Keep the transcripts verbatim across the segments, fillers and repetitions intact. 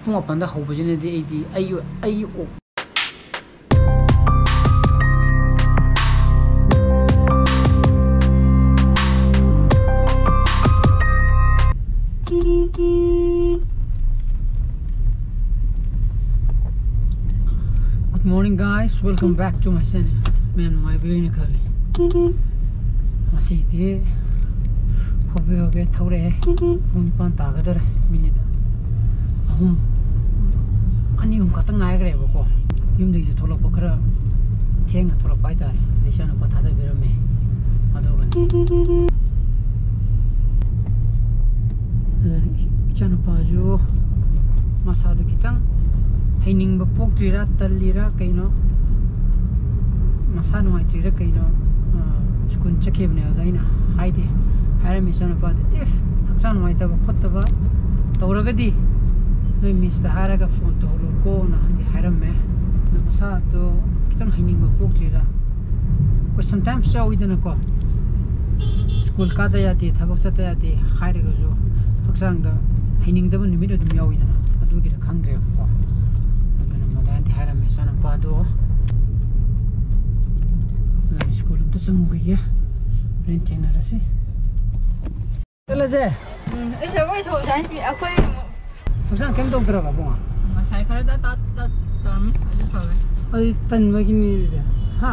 ꯄꯨꯡ ꯃꯥꯄꯟꯗ ꯍꯧꯕꯁꯤꯅꯗꯤ ꯑꯩꯗꯤ ꯑꯩ ꯑꯩ ꯑꯣ- Good morning, guys. Welcome back to my channel. ꯃꯌꯥꯝ ꯅꯨꯡꯉꯥꯏꯕꯤꯔꯤꯅ ꯈꯜꯂꯤ꯫ ꯉꯁꯤꯗꯤ ꯍꯣꯕꯦ ꯍꯣꯕꯦ ꯊꯧꯔꯛꯑꯦ꯫ ꯄꯨꯡ ꯅꯤꯄꯥꯟ ꯇꯥꯒꯗꯧꯔꯦ꯫ ꯃꯤꯅꯤꯠ ꯑꯍꯨꯝ, ꯑꯅꯤ ꯑꯍꯨꯝ ꯈꯛꯇ ꯉꯥꯏꯈ꯭ꯔꯦꯕꯀꯣ꯫ ꯌꯨꯝꯗꯒꯤꯁꯨ ꯊꯣꯛꯂꯛꯄ ꯈꯔ ꯊꯦꯡꯅ ꯊꯣꯛꯂꯛꯄ ꯍꯥꯏꯇꯥꯔꯦ꯫ ꯑꯗꯩ ꯏꯆꯥꯅꯨꯄꯥ ꯊꯥꯗꯕꯤꯔꯝꯃꯦ꯫ ꯑꯗꯨꯒꯅꯤ꯫ ꯑꯗꯨꯅ ꯏꯆꯥꯅꯨꯄꯥꯁꯨ ꯃꯁꯥꯗꯣ ꯈꯤꯇꯪ ꯍꯩꯅꯤꯡꯕ ꯄꯣꯛꯇ꯭ꯔꯤꯔꯥ, ꯇꯜꯂꯤꯔꯥ ꯀꯩꯅꯣ, ꯃꯁꯥ ꯅꯨꯡꯉꯥꯏꯇ꯭ꯔꯤꯔꯥ ꯀꯩꯅꯣ, ꯑ, ꯁ꯭ꯀꯨꯜ ꯆꯠꯈꯤꯕꯅꯦ꯫ ꯑꯗ ꯑꯩꯅ ꯍꯥꯏꯗꯤ ꯍꯥꯏꯔꯝꯃꯤ ꯏꯆꯥꯅꯨꯄꯥꯗ, "If ꯍꯛꯆꯥꯡ ꯅꯨꯡꯉꯥꯏꯇꯕ ꯈꯣꯠꯇꯕ ꯇꯧꯔꯒꯗꯤ ꯅꯣꯏ ꯃꯤꯁꯇ ꯍꯥꯏꯔꯒ ꯐꯣꯟ ꯇꯧꯍꯜꯂꯨꯀꯣꯅ" ꯍꯥꯏꯗꯤ ꯍꯥꯏꯔꯝꯃꯦ꯫ ꯑꯗꯣ ꯃꯁꯥꯗꯣ ꯈꯤꯇꯪ ꯍꯩꯅꯤꯡꯕ ꯄꯣꯛꯇ꯭ꯔꯤꯔꯥ꯫ ꯑꯩꯈꯣꯏ sometimes ꯌꯥꯎꯋꯤꯗꯅꯀꯣ, ꯁ꯭ꯀꯨꯜ ꯀꯥꯗ ꯌꯥꯗꯦ, ꯊꯕꯛ ꯆꯠꯇ ꯌꯥꯗꯦ ꯍꯥꯏꯔꯒꯁꯨ ꯍꯛꯆꯥꯡꯗ ꯍꯩꯅꯤꯡꯗꯕ ꯅꯨꯃꯤꯠ ꯑꯗꯨꯝ ꯌꯥꯎꯋꯤꯗꯅ, ꯑꯗꯨꯒꯤꯔ ꯈꯪꯗ꯭ꯔꯦꯕꯀꯣ꯫ ꯑꯗꯨꯅ ꯃꯗꯥꯏꯅꯗꯤ ꯍꯥꯏꯔꯝꯃꯦ ꯏꯆꯥꯅꯨꯄꯥꯗꯣ꯫ ꯑꯗꯨꯅ ꯁ꯭ꯀꯨꯜ ꯑꯝꯇ ꯆꯪꯉꯨꯈꯤꯒꯦ, ꯍꯣꯔꯦꯟ ꯊꯦꯡꯅꯔꯁꯤ꯫ ꯆꯠꯂꯁꯦ꯫ ꯎꯝ, ꯑꯩꯁꯦ ꯑꯩꯈꯣꯏ ꯁꯣ-, ꯁꯥꯏꯟꯁ ꯄꯤ-, ꯑꯩꯈꯣꯏ ꯍꯛꯆꯥꯡ ꯀꯩꯝ ꯇꯧꯗ꯭ꯔꯕ ꯕꯨꯡꯉꯣ? ꯉꯁꯥꯏ ꯈꯔ ꯇꯠ ꯇꯠ ꯇꯠ ꯇꯧꯔꯝꯃꯤ, ꯍꯧꯖꯤꯛ ꯐꯔꯦ꯫ ꯑꯗꯨꯗꯤ ꯇꯟꯕꯒꯤꯅꯦ ꯑꯗꯨꯗꯤ꯫ ꯍꯥ?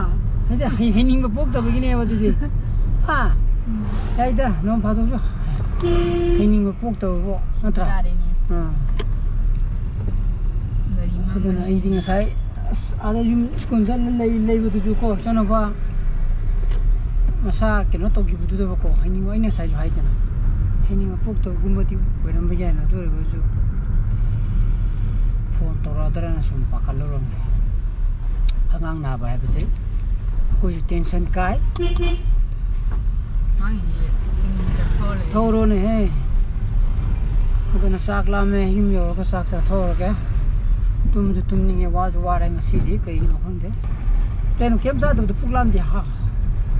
ꯍꯥꯏꯗꯤ ꯍꯩ-, ꯍꯩꯅꯤꯡꯕ ꯄꯣꯛꯇꯕꯒꯤꯅꯦꯕ ꯑꯗꯨꯗꯤ꯫ ꯍꯥ? ꯎꯝ꯫ ꯌꯥꯏꯗ, ꯅꯣꯡ ꯐꯥꯗꯣꯛꯁꯨ ꯍꯩꯅꯤꯡꯕ ꯄꯣꯛꯇꯕꯕꯨ, ꯅꯠꯇ꯭ꯔꯥ? ꯌꯥꯔꯦꯅꯦ꯫ ꯑꯥ꯫ ꯒꯥꯔꯤ ꯃꯥꯡꯕꯅꯦ꯫ ꯑꯗꯨꯅ ꯑꯩꯗꯤ ꯉꯁꯥꯏ ꯑꯁ, ꯑꯥꯗ ꯌꯨꯝ ꯁ꯭ꯀꯨꯜꯗ ꯂꯩ-, ꯂꯩꯕꯗꯨꯁꯨ ꯀꯣ, ꯏꯆꯥꯅꯨꯄꯥ ꯃꯁꯥ ꯀꯩꯅꯣ ꯇꯧꯈꯤꯕꯗꯨꯗꯕꯀꯣ, ꯍꯩꯅꯤꯡꯕ, ꯑꯩꯅ ꯉꯁꯥꯏꯁꯨ ꯍꯥꯏꯗꯅ, ꯍꯩꯅꯤꯡꯕ ꯄꯣꯛꯇꯕꯒꯨꯝꯕꯗꯤ ꯑꯣꯏꯔꯝꯕ ꯌꯥꯏꯅ, ꯑꯗꯨ ꯑꯣꯏꯔꯒꯁꯨ ꯐꯣꯟ ꯇꯧꯔꯛꯑꯗ꯭ꯔꯅ ꯁꯨꯝ ꯄꯥꯈꯠꯂꯨꯔꯕꯅꯦ꯫ ꯑꯉꯥꯡ ꯅꯥꯕ ꯍꯥꯏꯕꯁꯦ ꯑꯩꯈꯣꯏꯁꯨ tension ꯀꯥꯏ꯫ ꯃꯥꯒꯤꯗꯤ ꯊꯤꯟꯕꯤꯔ ꯊꯣꯛꯑ ꯂꯩ꯫ ꯊꯧꯔꯣꯅꯦꯍꯦ꯫ ꯑꯗꯨꯅ ꯆꯥꯛ ꯂꯥꯝꯃꯦ, ꯌꯨꯝ ꯌꯧꯔꯒ ꯆꯥꯛ ꯆꯥꯊꯣꯛꯑꯒꯦ꯫ ꯇꯨꯝꯁꯨ ꯇꯨꯝꯅꯤꯡꯉꯦ, ꯋꯥꯁꯨ ꯋꯥꯔꯦ ꯉꯁꯤꯗꯤ, ꯀꯩꯒꯤꯅꯣ ꯈꯪꯗꯦ꯫ ꯀꯩꯅꯣ, ꯀꯩꯝ ꯆꯥꯗꯕꯗꯣ ꯄꯨꯛ ꯂꯥꯝꯗꯦ ꯍꯥ-,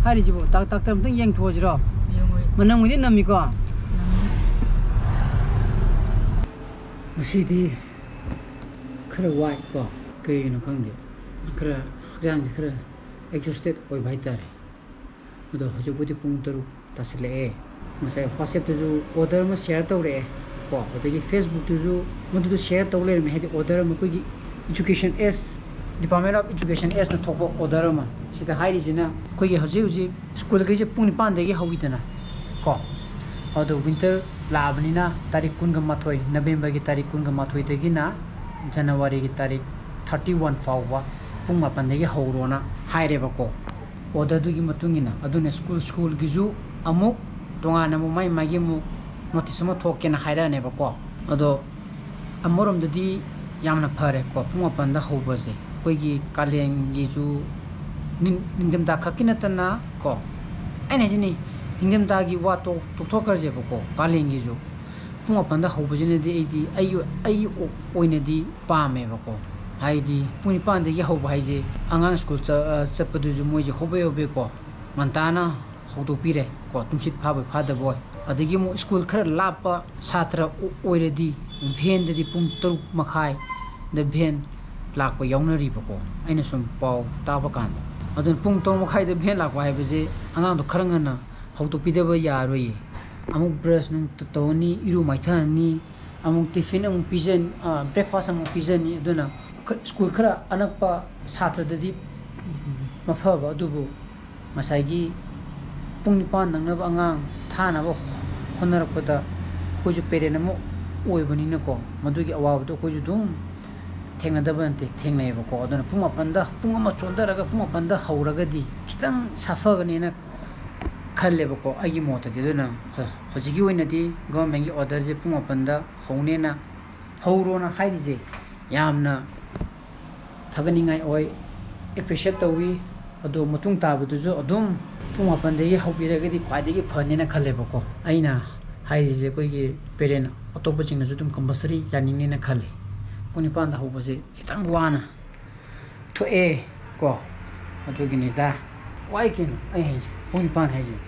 ꯍꯥꯏꯔꯤꯁꯤꯕꯣ? ꯗꯥꯛ-, ꯗꯥꯛꯇꯔ ꯑꯝꯇꯪ ꯌꯦꯡꯊꯣꯛꯑꯁꯤꯔꯣ? ꯌꯦꯡꯉꯣꯏ꯫ ꯃꯅꯝꯕꯨꯗꯤ ꯅꯝꯃꯤꯀꯣ? ꯅꯝꯃꯤ꯫ ꯉꯁꯤꯗꯤ ꯈꯔ ꯋꯥꯏ ꯀꯣ, ꯀꯩꯒꯤꯅꯣ ꯈꯪꯗꯦ, ꯈꯔ ꯍꯛꯆꯥꯡꯁꯦ ꯈꯔ exhausted ꯑꯣꯏꯕ ꯍꯥꯏꯇꯥꯔꯦ꯫ ꯑꯗꯣ ꯍꯧꯖꯤꯛꯄꯨꯗꯤ ꯄꯨꯡ ꯇꯔꯨꯛ ꯇꯥꯁꯤꯜꯂꯛꯑꯦ꯫ ꯉꯁꯥꯏ WhatsApp-ꯇꯁꯨ order ꯑꯃ share ꯇꯧꯔꯛꯑꯦ ꯀꯣ, ꯑꯗꯒꯤ Facebook-ꯇꯁꯨ ꯃꯗꯨꯗ share ꯇꯧ ꯂꯩꯔꯝꯃꯦ꯫ ꯍꯥꯏꯗꯤ order ꯑꯃ ꯑꯩꯈꯣꯏꯒꯤ Education S, Department of Education S-ꯅ ꯊꯣꯛꯄ order ꯑꯃ꯫ ꯁꯤꯗ ꯍꯥꯏꯔꯤꯁꯤꯅ ꯑꯩꯈꯣꯏꯒꯤ ꯍꯧꯖꯤꯛ ꯍꯧꯖꯤꯛ ꯁ꯭ꯀꯨꯜꯈꯩꯁꯦ ꯄꯨꯡ ꯅꯤꯄꯥꯟꯗꯒꯤ ꯍꯧꯋꯤꯗꯅ ꯀꯣ꯫ ꯑꯗꯣ winter ꯂꯥꯛꯑꯕꯅꯤꯅ ꯇꯥꯔꯤꯛ ꯀꯨꯟꯒ ꯃꯥꯊꯣꯏ, November-ꯒꯤ ꯇꯥꯔꯤꯛ ꯀꯨꯟꯒ ꯃꯥꯊꯣꯏꯗꯒꯤꯅ January-ꯒꯤ ꯇꯥꯔꯤꯛ thirty one ꯐꯥꯎꯕ ꯄꯨꯡ ꯃꯥꯄꯟꯗꯒꯤ ꯍꯧꯔꯣꯅ ꯍꯥꯏꯔꯦꯕꯀꯣ꯫ Order-ꯗꯨꯒꯤ ꯃꯇꯨꯡ ꯏꯟꯅ꯫ ꯑꯗꯨꯅ ꯁ꯭ꯀꯨꯜ, ꯁ꯭ꯀꯨꯜꯒꯤꯁꯨ ꯑꯃꯨꯛ ꯇꯣꯉꯥꯟꯅ ꯑꯃꯨꯛ ꯃꯥꯏ ꯃꯥꯒꯤ ꯑꯃꯨꯛ notice ꯑꯃ ꯊꯣꯛꯀꯦꯅ ꯍꯥꯏꯔꯛꯑꯅꯦꯕꯀꯣ꯫ ꯑꯗꯣ ꯑꯃꯔꯣꯝꯗꯗꯤ ꯌꯥꯝꯅ ꯐꯔꯦꯀꯣ, ꯄꯨꯡ ꯃꯥꯄꯟꯗ ꯍꯧꯕꯁꯦ꯫ ꯑꯩꯈꯣꯏꯒꯤ ꯀꯥꯂꯦꯟꯒꯤꯁꯨ, ꯅꯤꯡ-, ꯅꯤꯡꯊꯝꯊꯥ ꯈꯛꯀꯤ ꯅꯠꯇꯅ ꯀꯣ, ꯑꯩꯅ ꯍꯥꯏꯁꯤꯅꯤ, ꯅꯤꯡꯊꯝꯊꯥꯒꯤ ꯋꯥ ꯇꯣꯛ-, ꯇꯣꯛꯊꯣꯛꯈ꯭ꯔꯁꯦꯕꯀꯣ, ꯀꯥꯂꯦꯟꯒꯤꯁꯨ ꯄꯨꯡ ꯃꯥꯄꯟꯗ ꯍꯧꯕꯁꯤꯅꯗꯤ ꯑꯩꯗꯤ, ꯑꯩꯒꯤ, ꯑꯩꯒꯤ ꯑꯣ-, ꯑꯣꯏꯅꯗꯤ ꯄꯥꯝꯃꯦꯕꯀꯣ꯫ ꯍꯥꯏꯗꯤ ꯄꯨꯡ ꯅꯤꯄꯥꯟꯗꯒꯤ ꯍꯧꯕ ꯍꯥꯏꯁꯦ, ꯑꯉꯥꯡ ꯁ꯭ꯀꯨꯜ ꯆ-, ꯑ, ꯆꯠꯄꯗꯨꯁꯨ ꯃꯣꯏꯁꯦ ꯍꯣꯕꯦ ꯍꯣꯕꯦꯀꯣ, ꯉꯟꯇꯥꯅ ꯍꯧꯗꯣꯛꯄꯤꯔꯦ ꯀꯣ, ꯇꯨꯝꯁꯤꯠ ꯐꯥꯕꯣꯏ ꯐꯥꯗꯕꯣꯏ꯫ ꯑꯗꯒꯤ ꯑꯃꯨꯛ ꯁ꯭ꯀꯨꯜ ꯈꯔ ꯂꯥꯞꯄ ꯁꯥꯇ꯭ꯔ ꯑꯣ-, ꯑꯣꯏꯔꯗꯤ van-ꯗꯗꯤ ꯄꯨꯡ ꯇꯔꯨꯛ ꯃꯈꯥꯏꯗ van ꯂꯥꯛꯄ ꯌꯥꯎꯅꯔꯤꯕꯀꯣ, ꯑꯩꯅ ꯁꯨꯝ ꯄꯥꯎ ꯇꯥꯕ ꯀꯥꯟꯗ꯫ ꯑꯗꯨꯅ ꯄꯨꯡ ꯇꯔꯨꯛ ꯃꯈꯥꯏꯗ van ꯂꯥꯛꯄ ꯍꯥꯏꯕꯁꯦ ꯑꯉꯥꯡꯗꯣ ꯈꯔ ꯉꯟꯅ ꯍꯧꯗꯣꯛꯄꯤꯗꯕ ꯌꯥꯔꯣꯏꯌꯦ꯫ ꯑꯃꯨꯛ brush ꯅꯨꯡ ꯇ-, ꯇꯧꯔꯅꯤ, ꯏꯔꯨ ꯃꯥꯏꯊꯔꯅꯤ, ꯑꯃꯨꯛ tiffin ꯑꯃꯨꯛ ꯄꯤꯖꯅꯤ, ꯑ, breakfast ꯑꯃꯨꯛ ꯄꯤꯖꯅꯤ꯫ ꯑꯗꯨꯅ ꯈ-, ꯁ꯭ꯀꯨꯜ ꯈꯔ ꯑꯅꯛꯄ ꯁꯥꯇ꯭ꯔꯗꯗꯤ ꯃꯐꯕ, ꯑꯗꯨꯕꯨ ꯉꯁꯥꯏꯒꯤ ꯄꯨꯡ ꯅꯤꯄꯥꯟ ꯅꯪꯅꯕ ꯑꯉꯥꯡ ꯊꯥꯅꯕ ꯍꯣꯠꯅꯔꯛꯄꯗ ꯑꯩꯈꯣꯏꯁꯨ parent ꯑꯃ ꯑꯣꯏꯕꯅꯤꯅꯀꯣ, ꯃꯗꯨꯒꯤ ꯑꯋꯥꯕꯗꯣ ꯑꯩꯈꯣꯏꯁꯨ ꯑꯗꯨꯝ ꯊꯦꯡꯅꯗꯕ ꯅꯠꯇꯦ, ꯊꯦꯡꯅꯩꯌꯦꯕꯀꯣ꯫ ꯑꯗꯨꯅ ꯄꯨꯡ ꯃꯥꯄꯟꯗ, ꯄꯨꯡ ꯑꯃ ꯆꯣꯟꯊꯔꯒ ꯄꯨꯡ ꯃꯥꯄꯟꯗ ꯍꯧꯔꯒꯗꯤ ꯈꯤꯇꯪ ꯁꯥꯐꯒꯅꯦꯅ ꯈꯜꯂꯦꯕꯀꯣ, ꯑꯩꯒꯤ ꯃꯣꯠꯇꯗꯤ꯫ ꯑꯗꯨꯅ ꯍꯧ-, ꯍꯧꯖꯤꯛꯀꯤ ꯑꯣꯏꯅꯗꯤ government-ꯀꯤ order-ꯁꯦ ꯄꯨꯡ ꯃꯥꯄꯟꯗ ꯍꯧꯅꯦꯅ, ꯍꯧꯔꯣꯅ ꯍꯥꯏꯔꯤꯁꯦ ꯌꯥꯝꯅ ꯊꯥꯒꯠꯅꯤꯡꯉꯥꯏ ꯑꯣꯏ, appreciate ꯇꯧꯏ꯫ ꯑꯗꯣ ꯃꯇꯨꯡ ꯇꯥꯕꯗꯨꯁꯨ ꯑꯗꯨꯝ ꯄꯨꯡ ꯃꯥꯄꯟꯗꯒꯤ ꯍꯧꯕꯤꯔꯒꯗꯤ ꯈ꯭ꯋꯥꯏꯗꯒꯤ ꯐꯅꯦꯅ ꯈꯜꯂꯦꯕꯀꯣ꯫ ꯑꯩꯅ ꯍꯥꯏꯔꯤꯁꯦ ꯑꯩꯈꯣꯏꯒꯤ parent ꯑꯇꯣꯞꯄꯁꯤꯡꯅꯁꯨ ꯑꯗꯨꯝ compulsory ꯌꯥꯅꯤꯡꯉꯦꯅ ꯈꯜꯂꯤ꯫ ꯄꯨꯡ ꯅꯤꯄꯥꯟꯗ ꯍꯧꯕꯁꯦ ꯈꯤꯇꯪ ꯋꯥꯅ ꯊꯣꯛꯑꯦ ꯀꯣ, ꯑꯗꯨꯒꯤꯅꯤꯗ꯫ ꯋꯥꯏ ꯀꯩꯅꯣ ꯑꯩ ꯍꯥꯏꯁꯦ, ꯄꯨꯡ ꯅꯤꯄꯥꯟ ꯍꯥꯏꯁꯦ꯫